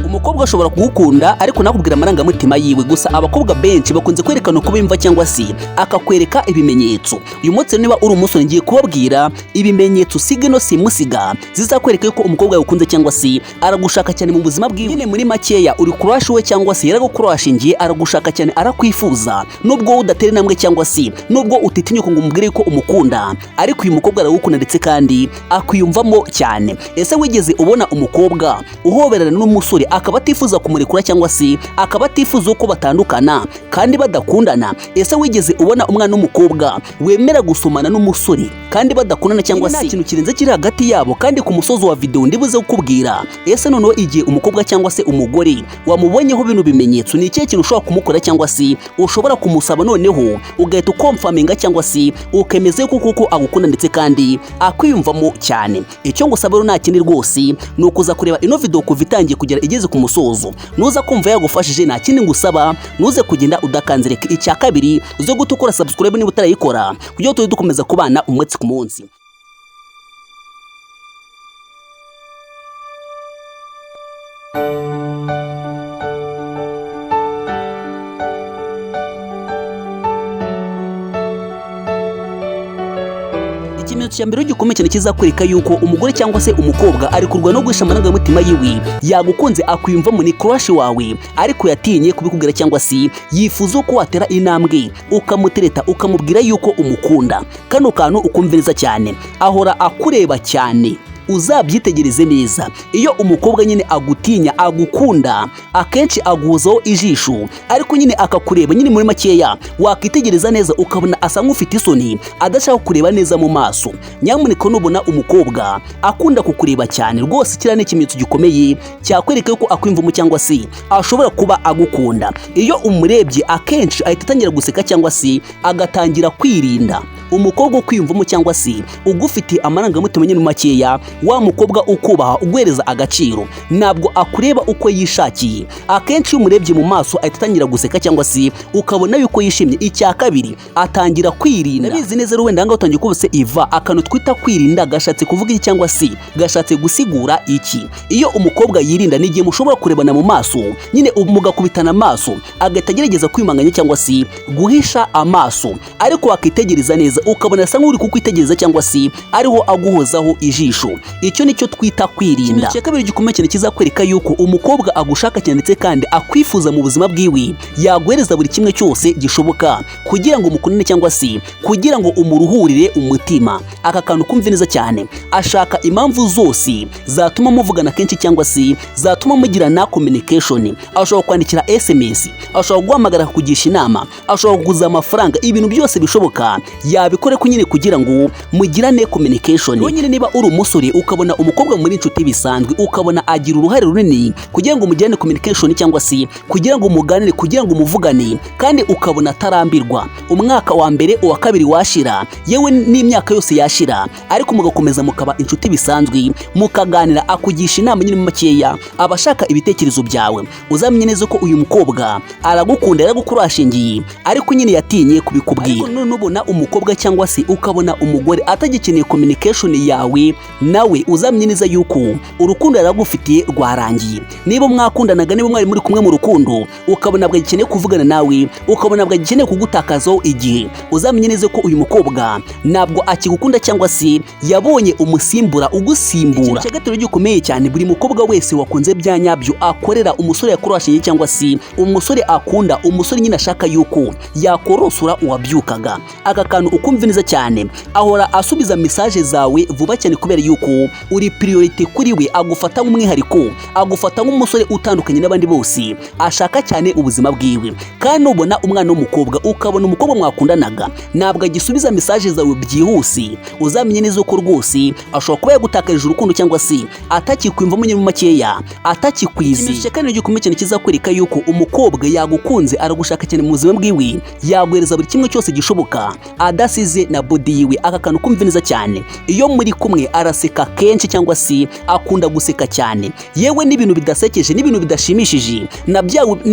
Umukobwa ashobora kugukunda ariko ntakubwira amarangamutima yiwe. Gusa abakobwa benshi bakunze kwerekana uko bimva cyangwa se akakwereka ibimenyetso. Uyu munsi, niba uri umusore, ngiye kubabwira ibimenyetso siga no simusiga zizakwereka ko umukobwa yagukunze cyangwa se aragushaka cyane mu buzima bwiwe. Nyine muri makeya, uri crush we cyangwa se yaragukurashingiye, aragushaka cyane, arakwifuza, nubwo wowe udatera intambwe cyangwa se nubwo utitinyuka ngo umubwire ko umukunda, ariko uyu mukobwa aragukunda ndetse kandi akwiyumvamo cyane. Ese wigeze ubona umukobwa uhoberana n'umusore akaba atifuza kumurekura cyangwa se akaba atifuza ko batandukana kandi badakundana? Ese wigeze ubona umwana w'umukobwa wemera gusomana n'umusore kandi badakundana cyangwa se nta kintu kirenze kiri hagati yabo? Kandi ku musozi wa video ndibuze kukubwira, ese noneho igihe umukobwa cyangwa se umugore wamubonyeho bino bimenyetso, ni ikihe kintu ushobora kumukora cyangwa se ushobora kumusaba, noneho ugahita uconfirminga cyangwa se ukemeza yuko kuko agukunda ndetse kandi akwiyumvamo cyane? Icyo ngusaba rero nta kindi rwose, ni ukuza kureba ino video kuva itangiye kugera igeze ku musozo. Nuza kumva yagufashije, nta kindi ngusaba, nuze kugenda udakanze like. Icya kabiri, uze guhita ukora subscribe niba utarayikora, kugira ngo tujye dukomeza kubana umunsi ku munsi. Ikimenyetso cya mbere gikomeye cyane kizakwereka yuko umugore cyangwa se umukobwa ari kurwana no guhisha amarangamutima yiwe, yagukunze, akwiyumvamo, ni crush wawe, ariko yatinye kubikubwira cyangwa se yifuza ko watera intambwe ukamutereta, ukamubwira yuko umukunda. Kano kantu ukumva neza cyane, ahora akureba cyane. Uzabyitegereze neza, iyo umukobwa nyine agutinya agukunda, akenshi aguhozaho ijisho ariko nyine akakureba. Nyine muri makeya, wakitegereza neza ukabona asa nk'ufite isoni, adashaka kureba neza mu maso. Nyamuneka, nubona umukobwa akunda kukureba cyane rwose, kiriya ni ikimenyetso gikomeye cyakwereka yuko akwiyumvamo cyangwa se ashobora kuba agukunda. Iyo umurebye, akenshi ahita atangira guseka cyangwa se agatangira kwirinda. Umukobwa ukwiyumvamo cyangwa se ugufitiye amarangamutima, nyine makeya wa mukobwa ukubaha, uguhereza agaciro, ntabwo akureba uko yishakiye. Akenshi iyo umurebye mu maso ahita atangira guseka cyangwa se ukabona yuko yishimye. Icya kabiri, atangira kwirinda. Ndabizi neza rero wenda ahangaha utangiye kubuse iva akantu twita kwirinda gashatse kuvuga iki cyangwa se gashatse gusigura iki? Iyo umukobwa yirinda, ni igihe mushobora kurebana mu maso, nyine mugakubitana amaso, agahita agerageza kwimanganya cyangwa se guhisha amaso, ariko wakitegereza neza ukabona asa nk'uri kukwitegereza cyangwa se ariho aguhozaho ijisho. Icyo nicyo twita kwirinda. Icya kabiri gikomeye cyane kizakwereka yuko umukobwa agushaka cyane ndetse kandi akwifuza mu buzima bwiwe, yaguhereza buri kimwe cyose gishoboka kugira ngo mukundane cyangwa se kugira ngo umuruhurire umutima. Aka kantu kumve neza cyane, ashaka impamvu zose zatuma muvugana kenshi cyangwa se zatuma mugirana communication. Ashobora kwandikira SMS, ashobora guhamagara akakugisha inama, ashobora kuguza amafaranga, ibintu byose bishoboka yabikore ko nyine kugira ngo mugirane communication. Wowe nyine niba uri umusore, ukabona umukobwa muri inshuti bisanzwe, ukabona agira uruhare runini kugira ngo mugirane communication cyangwa se kugira ngo muganire, kugira ngo muvugane, kandi ukabona atarambirwa, umwaka wa mbere, uwa kabiri washira, yewe n'imyaka yose yashira, ariko mugakomeza mukaba inshuti bisanzwe, mukaganira, akugisha inama, nyine makeya aba ashaka ibitekerezo byawe, uzamenye neza ko uyu mukobwa aragukunda, yaragukurashingiye, ariko nyine yatinye kubikubwira. Ariko none ubona umukobwa cyangwa se ukabona umugore atagikeneye communication yawe nawe, uzamenye neza yuko urukundo yaragufitiye rwarangiye. Niba mwakundanaga, niba mwari muri kumwe mu rukundo, ukabona ntabwo agikeneye kuvugana nawe, ukabona ntabwo agikeneye kugutakazaho igihe, uzamenye neza ko uyu mukobwa ntabwo akigukunda cyangwa se yabonye umusimbura ugusimbura. Ikintu cya gatatu gikomeye cyane buri mukobwa wese wakunze bya nyabyo akorera umusore yakorashinye cyangwa se umusore akunda, umusore nyine ashaka yuko yakorosora uwabyukaga, aka kantu ukumva neza cyane, ahora asubiza message zawe vuba cyane kubera yuko uri priority kuri we. Agufata nk'umwihariko, agufata nk'umusore utandukanye n'abandi bose, ashaka cyane ubuzima bwiwe. Kandi nubona umwana w'umukobwa, ukabona umukobwa mwakundanaga ntabwo agisubiza message zawe byihuse, uzamenye neza ko rwose ashobora kuba yagutakarije urukundo cyangwa se atakikwiyumvamo, nyine makeya atakikwizeye. Ikintu cya kane gikomeye cyane kizakwereka yuko umukobwa yagukunze, aragushaka cyane mu buzima bwiwe, yaguhereza buri kimwe cyose gishoboka. Adasize na body yiwe. Aka kantu kumva neza cyane: iyo muri kumwe araseka kenshi cyangwa se akunda guseka cyane, yewe n'ibintu bidasekeje n'ibintu bidashimishije na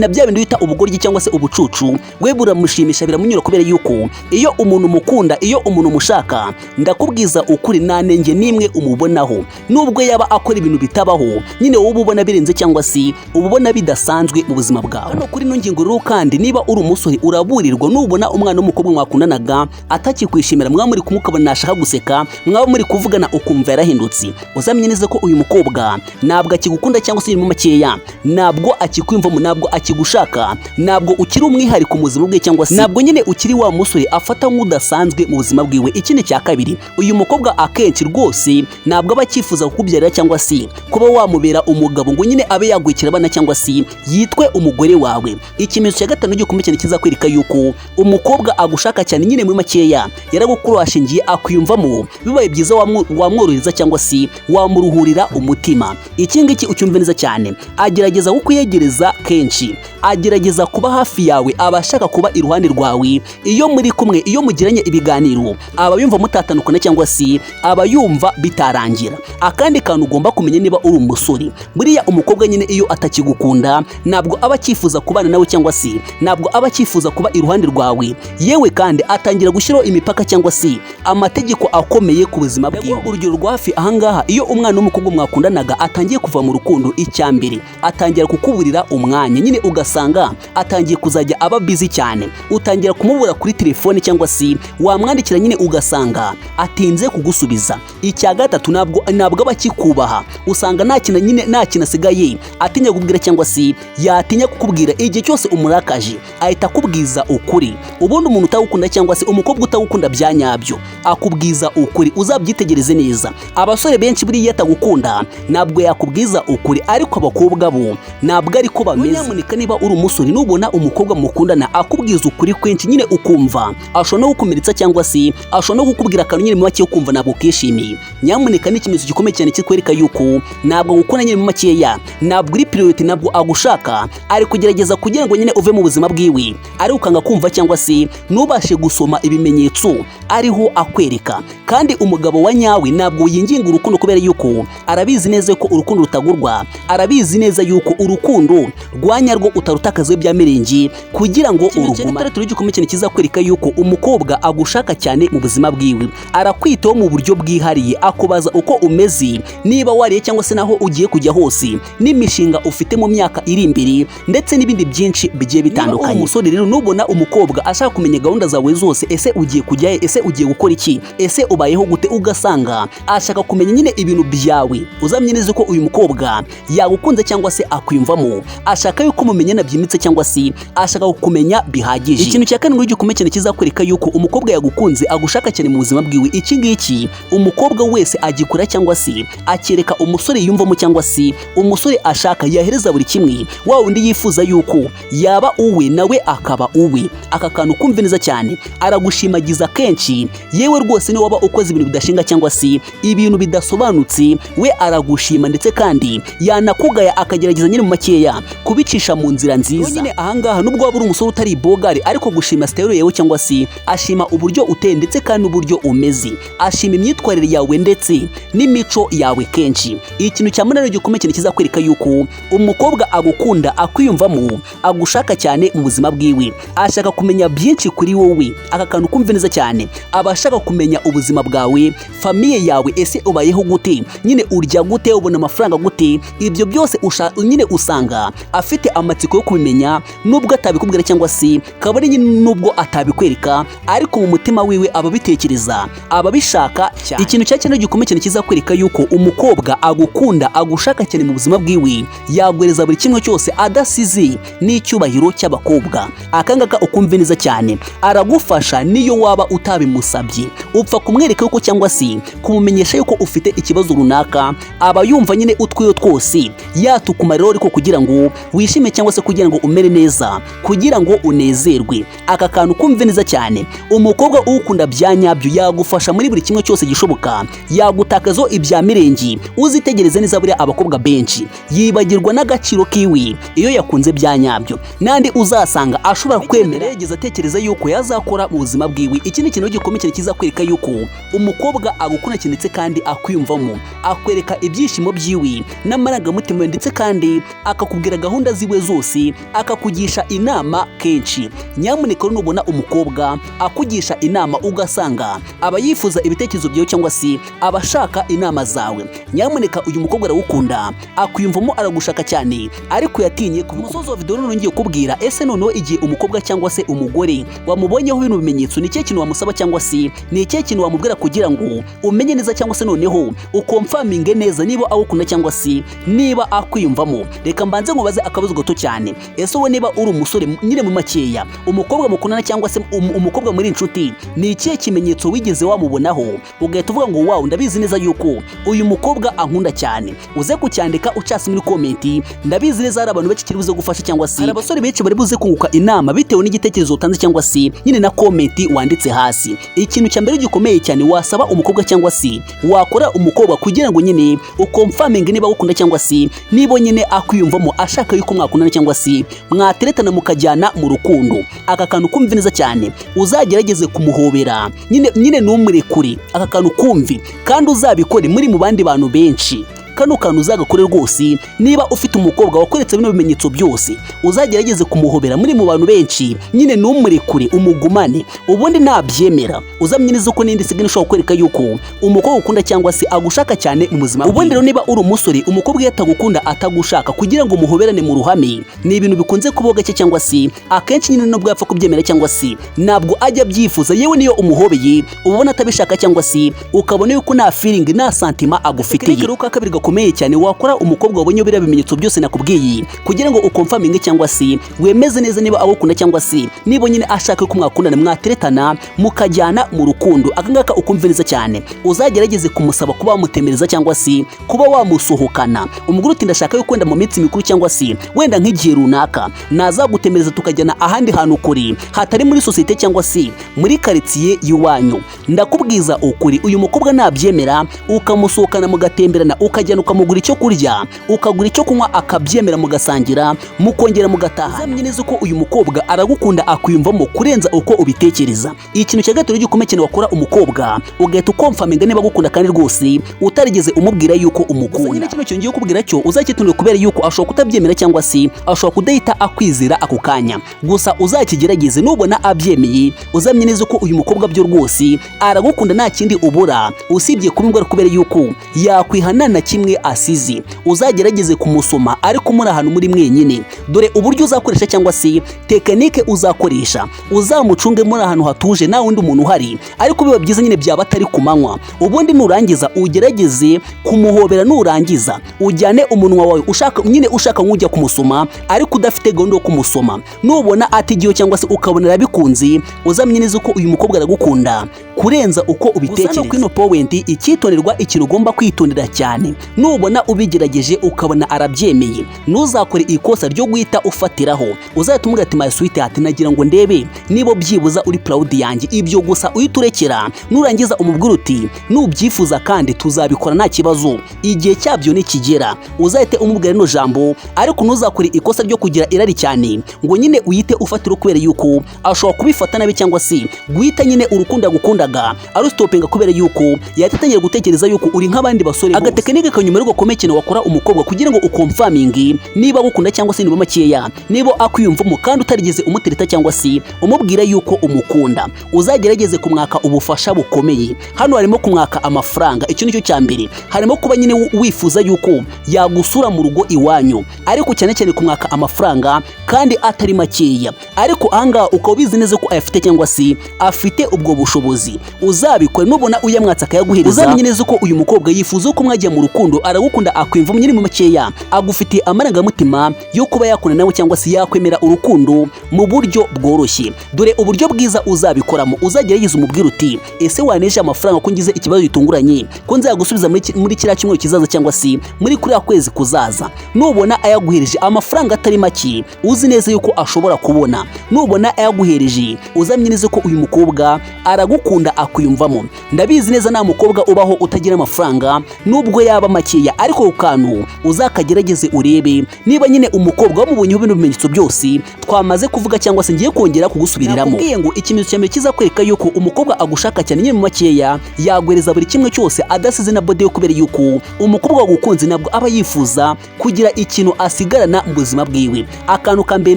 bya bintu bita ubugoryi cyangwa se ubucucu, we buramushimisha, biramunyura, kubera yuko iyo umuntu umukunda, iyo umuntu umushaka, ndakubwiza ukuri, nta nenge n'imwe umubonaho. Nubwo yaba akora ibintu bitabaho, nyine wowe uba ubona birenze cyangwa se uba ubona bidasanzwe mu buzima bwawe. Hano kuri ino ngingo rero kandi, niba uri umusore, uraburirwa nubona umwana w'umukobwa mwakundanaga atakikwishimira, mwaba muri kumwe ukabona nashaka guseka, mwaba muri kuvugana ukumva yarahindutse, uzamenye neza ko uyu mukobwa ntabwo akigukunda cyangwa se mu makeya ntabwo akikwiyumvamo, ntabwo akigushaka, ntabwo ukiri umwihariko mu buzima bwe cyangwa se ntabwo nyine ukiri wa musore afata nk'udasanzwe mu buzima bwiwe. Ikindi cya kabiri, uyu mukobwa akenshi rwose ntabwo aba akifuza kukubyarira cyangwa se kuba wamubera umugabo ngo nyine abe yagwikira abana cyangwa se yitwe umugore wawe. Ikimenyetso cya gatanu gikomeye cyane kizakwereka yuko umukobwa agushaka cyane, nyine muri makeya yaragukurashingiye, akwiyumvamo, bibaye byiza wamworohereza cyangwa se wamuruhurira umutima. Iki ngiki ucyumve neza cyane: agerageza kukwiyegereza kenshi, agerageza kuba hafi yawe, aba ashaka kuba iruhande rwawe. Iyo muri kumwe, iyo mugiranye ibiganiro, aba yumva mutatandukana cyangwa se aba yumva bitarangira. Akandi kantu ugomba kumenya niba uri umusore: buriya umukobwa nyine iyo atakigukunda ntabwo aba akifuza kubana nawe cyangwa se ntabwo aba akifuza kuba iruhande rwawe. Yewe kandi atangira gushyiraho imipaka cyangwa se amategeko akomeye ku buzima bwiwe. Urugero rwa hafi ahangaha: iyo umwana w'umukobwa mwakundanaga atangiye kuva mu rukundo, icya mbere atangira kukuburira umwanya, nyine ugasanga atangiye kuzajya aba busy cyane, utangira kumubura kuri telefone cyangwa se wamwandikira nyine ugasanga atinze kugusubiza. Icya gatatu, ntabwo aba akikubaha, usanga nta kintu nyine, nta kintu asigaye atinya kukubwira cyangwa se yatinya kukubwira. Igihe cyose umurakaje ahita akubwiza ukuri. Ubundi umuntu utagukunda cyangwa se umukobwa utagukunda bya nyabyo akubwiza ukuri, uzabyitegereze neza. Abasore benshi buriya iyo atagukunda ntabwo yakubwiza ukuri, ariko abakobwa bo ntabwo ariko bameze. Nyamuneka niba uri umusore, nubona umukobwa mukundana akubwiza ukuri kwinshi, nyine ukumva ashobora no kugukomeretsa cyangwa se ashobora no kukubwira akantu nyine mu make ukumva ntabwo ukishimiye, nyamuneka ni ikimenyetso gikomeye cyane kikwereka yuko ntabwo agukunda, nyine mu makeya ntabwo uri priority, ntabwo agushaka. Ari kugerageza kugira ngo nyine uve mu buzima bwiwe, ari ukanga kumva cyangwa se ntubashe gusoma ibimenyetso ariho akwereka. Kandi umugabo wa nyawe ntabwo yinginga urukundo, kubera yuko arabizi neza ko urukundo rutagurwa, arabizi neza yuko urukundo rwa nyarwo utarutakaza bya mirenge kugira ngo urugumane. Turi gikomeye cyane kizakwereka yuko umukobwa agushaka cyane mu buzima bwiwe: arakwitaho mu buryo bwihariye, akubaza uko umeze, niba wariye cyangwa se naho ugiye kujya hose, n'imishinga ufite mu myaka iri imbere, ndetse n'ibindi byinshi bigiye bitandukanye. Umusore rero, nubona umukobwa ashaka kumenya gahunda zawe zose, ese ugiye kujyahe, ese ugiye gukora iki, ese ubayeho gute, ugasanga ashaka kumenya nyine ibintu byawe, uzamenye neza ko uyu mukobwa yagukunze cyangwa se akwiyumvamo, ashaka yuko mumenyana byimbitse cyangwa se ashaka kukumenya bihagije. Ikintu cya karindwi gikomeye cyane kizakwereka yuko umukobwa yagukunze, agushaka cyane mu buzima bwiwe: iki ngiki umukobwa wese agikora cyangwa se akereka umusore yiyumvamo cyangwa se umusore ashaka, yahereza buri kimwe, wa wundi yifuza yuko yaba uwe nawe akaba uwe. Aka kantu kumve neza cyane: aragushimagiza kenshi. Yewe rwose niba waba ukoze ibintu bidashinga cyangwa se ibintu bidasobanutse, we aragushima, ndetse kandi yanakugaya akagerageza nyine mu makeya kubicisha mu nzira nziza. Nyine ahangaha nubwo waba uri umusore utari bogari, ariko gushima style yawe cyangwa se ashima uburyo uteye ndetse kandi n'uburyo umeze, ashima imyitwarire yawe ndetse n'imico yawe kenshi. Ikintu cya munani gikomeye cyane kizakwereka yuko umukobwa agukunda, akwiyumvamo, agushaka cyane mu buzima bwiwe: ashaka kumenya byinshi kuri wowe. Aka kantu kumve neza cyane: aba ashaka kumenya ubuzima bwawe, famille yawe, ese ubayeho gute, nyine urya gute, ubona amafaranga gute. Ibyo byose nyine usanga afite amatsiko yo kubimenya, nubwo atabikubwira cyangwa se kabone nyine nubwo atabikwereka, ariko mu mutima wiwe aba abitekereza, aba abishaka cyane. Ikintu cya cyenda gikomeye cyane kizakwereka yuko umukobwa agukunda, agushaka cyane mu buzima bwiwe: yaguhereza buri kimwe cyose adasize n'icyubahiro cy'abakobwa. Aka ngaka ukumve neza cyane: aragufasha niyo waba utabimusabye. Upfa kumwereka yuko cyangwa se kumumenyesha yuko ufite ikibazo runaka, aba yumva nyine utwiwe twose yatukumariraho, ariko kugira ngo wishime cyangwa se kugira ngo umere neza, kugira ngo unezerwe. Aka kantu kumve neza cyane. Umukobwa uwukunda bya nyabyo yagufasha muri buri kimwe cyose gishoboka, yagutakaza ibya mirenge. Uzitegereze neza, buriya abakobwa benshi yibagirwa n'agaciro kiwe iyo yakunze bya nyabyo, n'andi uzasanga ashobora kwemera yageze atekereza yuko yazakora mu buzima bwiwe. Iki ni ikintu gikomeye cyane kizakwereka yuko umukobwa agukunda cyane ndetse kandi akwiyumvamo, akwereka ibyishimo byiwe n'amarangamutima, ndetse kandi akakubwira gahunda ziwe zose, akakugisha inama kenshi. Nyamuneka nubona umukobwa akugisha inama, ugasanga aba yifuza ibitekerezo byawe cyangwa se aba ashaka inama zawe, nyamuneka uyu mukobwa arawukunda, akwiyumvamo, aragushaka cyane, ariko yatinye. Ku musozo wa video none ngiye kubwira: ese noneho igihe umukobwa cyangwa se umugore wamubonyeho bino bimenyetso, ni ikihe kintu wamusaba cyangwa se ni ikihe kintu wamubwira kugira ngo umenye neza cyangwa se noneho uconfirminge neza niba awukunda cyangwa se niba akwiyumvamo? Reka mbanze nkubaze akabazo gato cyane. Ese wowe niba uri umusore, nyine mu makeya, umukobwa mukundana cyangwa se umukobwa muri inshuti, ni ikihe kimenyetso wigeze wamubonaho ugahita uvuga ngo: "Wow, ndabizi neza yuko uyu mukobwa ankunda cyane"? Uze kucyandika ucasi muri comment. Ndabizi neza hari abantu benshi kiri buze gufasha, cyangwa se hari abasore benshi bari buze kunguka inama bitewe n'igitekerezo utanze cyangwa se nyine na comment wanditse hasi. Ikintu cya mbere gikomeye cyane wasaba umukobwa cyangwa se wakora umukobwa kugira ngo nyine uconfirminge niba agukunda cyangwa se niba nyine akwiyumvamo, ashaka yuko mwakundana cyangwa se mwateretana mukajyana mu rukundo, aka kantu kumve neza cyane: uzagerageze kumuhobera nyine ntumurekure. Aka kantu kumve, kandi uzabikore muri mu bandi bantu benshi. Kano kantu uzagakore rwose. Niba ufite umukobwa wakweretse bino bimenyetso byose, uzagerageze kumuhobera muri mu bantu benshi, nyine ntumurekure, umugumane. Ubundi nabyemera, uzamenye neza ko n'indi signal ishobora kwereka yuko umukobwa ukunda cyangwa se agushaka cyane mu buzima. Ubundi rero niba uri umusore, umukobwa iyo atagukunda, atagushaka, kugira ngo muhoberane mu ruhame ni ibintu bikunze kubaho gake, cyangwa se akenshi nyine nubwo yapfa kubyemera cyangwa se ntabwo ajya abyifuza. Yewe, niyo umuhobeye uba ubona atabishaka, cyangwa se ukabona yuko nta feeling, nta sentiment agufitiye. Rero ka kabiri gakomeye cyane wakora umukobwa wabonye biriya bimenyetso byose nakubwiye, kugira ngo uconfirminge cyangwa se wemeze neza niba agukunda cyangwa se niba nyine ashaka ko mwakundana, mwateretana mukajyana mu rukundo, aka ngaka ukumve neza cyane: uzagerageze kumusaba kuba wamutemereza cyangwa se kuba wamusohokana. Umugore uti: "Ndashaka yuko wenda mu minsi mikuru cyangwa se wenda nk'igihe runaka nazagutemereza tukajyana ahandi hantu kure hatari muri sosiyete cyangwa se muri karitsiye y'iwanyu." Ndakubwiza ukuri, uyu mukobwa nabyemera, ukamusohokana, mugatemberana, ukajyana ukamugura icyo kurya, ukagura icyo kunywa, akabyemera, mugasangira, mukongera mugataha, uzamenye neza ko uyu mukobwa aragukunda, akwiyumvamo kurenza uko ubitekereza. Ikintu cya gatatu gikomeye cyane wakora umukobwa ugahita uconfirminga niba agukunda kandi rwose utarigeze umubwira yuko umukunda, nyine kino kintu ngiye kukubwira cyo uzacyitondere, kubera yuko ashobora kutabyemera cyangwa se ashobora kudahita akwizera ako kanya. Gusa uzakigerageze, nubona abyemeye uzamenye neza ko uyu mukobwa byo rwose aragukunda, nta kindi ubura usibye kubimbwira, kubera yuko yakwihana na kimwe asize. Uzagerageze kumusoma ariko muri ahantu muri mwenyine. Dore uburyo uzakoresha cyangwa se technique uzakoresha: uzamucunge muri ahantu hatuje, nta wundi muntu uhari, ariko biba byiza nyine byaba atari ku manywa. Ubundi nurangiza ugerageze kumuhobera, nurangiza ujyane umunwa wawe ushaka nyine ushaka nk'ujya kumusoma ariko udafite gahunda yo kumusoma. Nubona atigiye cyangwa se ukabona arabikunze, uzamenye neza ko uyu mukobwa aragukunda kurenza uko ubitekereza. Gusa no point, icyitonderwa, ikintu ugomba kwitondera cyane: nubona ubigerageje ukabona arabyemeye, ntuzakore ikosa ryo guhita ufatiraho. Uzahita umubwira ati: "My sweetheart, nagira ngo ndebe niba byibuza uri proud yanjye." Ibyo gusa uhita urekera. Nurangiza umubwira uti: "Nubyifuza kandi tuzabikora, nta kibazo, igihe cyabyo nikigera." Uzahite umubwira rino jambo, ariko ntuzakore ikosa ryo kugira irari cyane ngo nyine uhite ufatira, kubera yuko ashobora kubifata nabi, cyangwa se guhita nyine urukundo agukundaga arustopinga, kubera yuko yahita atangira gutekereza yuko uri nk'abandi basore bose. Agatechnique kanyuma rero gakomeye cyane wakora umukobwa kugira ngo uconfirminge niba agukunda cyangwa se niba makeya niba akwiyumvamo kandi utarigeze umutereta cyangwa se umubwira yuko umukunda, uzagerageze kumwaka ubufasha bukomeye. Hano harimo kumwaka amafaranga, icyo nicyo cya mbere. Harimo kuba nyine wifuza yuko yagusura mu rugo iwanyu, ariko cyane cyane kumwaka amafaranga kandi atari makeya, ariko ahangaha ukaba ubizi neza ko ayafite cyangwa se afite ubwo bushobozi. Uzabikore, nubona uyamwatse akayaguhereza, uzamenye neza ko uyu mukobwa yifuza ko mwajya mu rukundo, aragukunda, akwiyumvamo, nyine mu makeya agufitiye amarangamutima yo kuba. yakunda nawe cyangwa se yakwemera urukundo mu buryo bworoshye. Dore uburyo bwiza uzabikoramo: uzagerageza umubwira uti: "Ese waneje amafaranga ko ngize ikibazo gitunguranye, ko nzagusubiza muri kiriya cyumweru kizaza cyangwa se muri kuriya kwezi kuzaza?" Nubona ayaguhereje amafaranga atari make, uzi neza yuko ashobora kubona, nubona ayaguhereje, uzamenye neza ko uyu mukobwa aragukunda, akwiyumvamo. Ndabizi neza, nta mukobwa ubaho utagira amafaranga nubwo yaba makeya, ariko ku kantu uzakagerageze urebe niba nyine umukobwa wamubonyeho bino bimenyetso byose twamaze kuvuga cyangwa se ngiye kongera kugusubiriramo. Nakubwiye ngo ikimenyetso cya mbere kizakwereka yuko umukobwa agushaka cyane, nyine mu makeya yaguhereza buri kimwe cyose adasize na bode yo, kubera yuko umukobwa wagukunze ntabwo aba yifuza kugira ikintu asigarana mu buzima bwiwe. Akantu ka mbere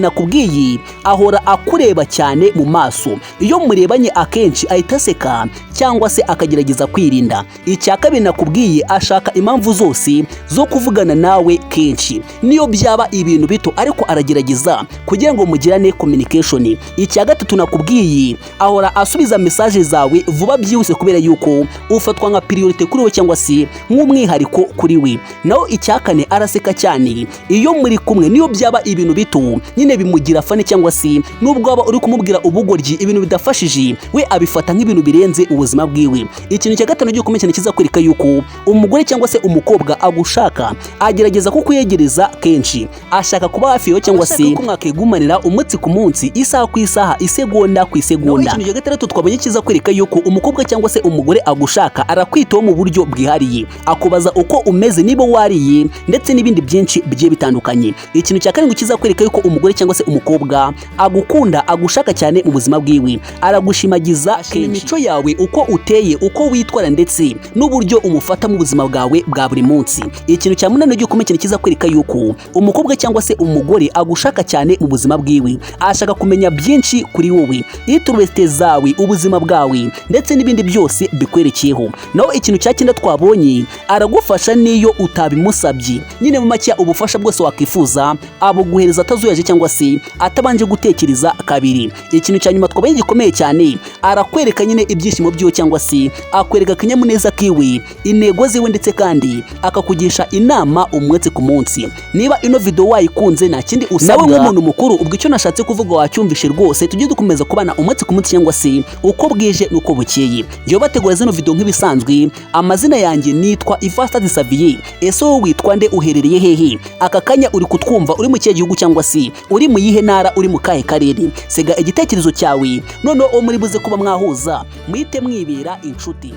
nakubwiye, ahora akureba cyane mu maso. Iyo murebanye akenshi ahita aseka cyangwa se akagerageza kwirinda. Icya kabiri nakubwiye, ashaka impamvu zose zo kuvugana nawe kenshi, niyo byaba ibintu bito, ariko aragerageza kugira ngo mugirane communication. Icya gatatu nakubwiye, ahora asubiza message zawe vuba byihuse, kubera yuko ufatwa nka priority kuri we cyangwa se nk'umwihariko kuri we. Naho icya kane, araseka cyane iyo muri kumwe, niyo byaba ibintu bito, nyine bimugira funny, cyangwa se nubwo waba uri kumubwira ubugoryi, ibintu bidafashije, we abifata nk'ibintu birenze ubuzima bwiwe. Ikintu cya gatanu gikomeye cyane kizakwereka yuko umugore cyangwa se umukobwa agushaka, agerageza kukwiyegereza kenshi, ashaka kuba hafi yawe cyangwa se ko mwakigumanira umunsi ku munsi, isaha ku isaha, isegonda ku isegonda. Ikintu cya gatandatu twabonye kizakwereka yuko umukobwa cyangwa se umugore agushaka, arakwitaho mu buryo bwihariye, akubaza uko umeze, niba wariye, ndetse n'ibindi byinshi bigiye bitandukanye. Ikintu cya karindwi kizakwereka yuko umugore cyangwa se umukobwa agukunda, agushaka cyane mu buzima bwiwe, aragushimagiza kenshi, imico yawe, uko uteye, uko witwara, ndetse n'uburyo umufata mu buzima bwawe bwa buri munsi. Ikintu cya munani gikomeye cyane kizakwereka yuko umukobwa cyangwa se umugore agushaka cyane mu buzima bwiwe, ashaka kumenya byinshi kuri wowe, interest zawe, ubuzima bwawe, ndetse n'ibindi byose bikwerekeyeho. Naho ikintu cya cyenda twabonye, aragufasha niyo utabimusabye. Nyine mu make, ubufasha bwose wakwifuza abuguhereza atazuyaje cyangwa se atabanje gutekereza kabiri. Ikintu cya nyuma twabonye gikomeye cyane, arakwereka nyine ibyishimo byiwe cyangwa se akwereka akanyamuneza kiwe, intego ziwe, ndetse kandi akakugisha inama umunsi ku munsi. Niba ino video wayikunze, nta kindi usabwa nawe nk'umuntu mukuru. Ubwo icyo nashatse kuvuga wacyumvishe rwose. Tujye dukomeza kubana umunsi ku munsi cyangwa se uko bwije n'uko bukeye. Njyewe bategura zino video nk'ibisanzwe, amazina yanjye nitwa Ivasta Xavier. Ese wowe witwa nde? Uherereye hehe? Aka kanya uri kutwumva uri mu kihe gihugu cyangwa se uri mu yihe ntara, uri mu kahe karere? Sega igitekerezo cyawe, noneho uwo muri buze kuba mwahuza muhite mwibera inshuti.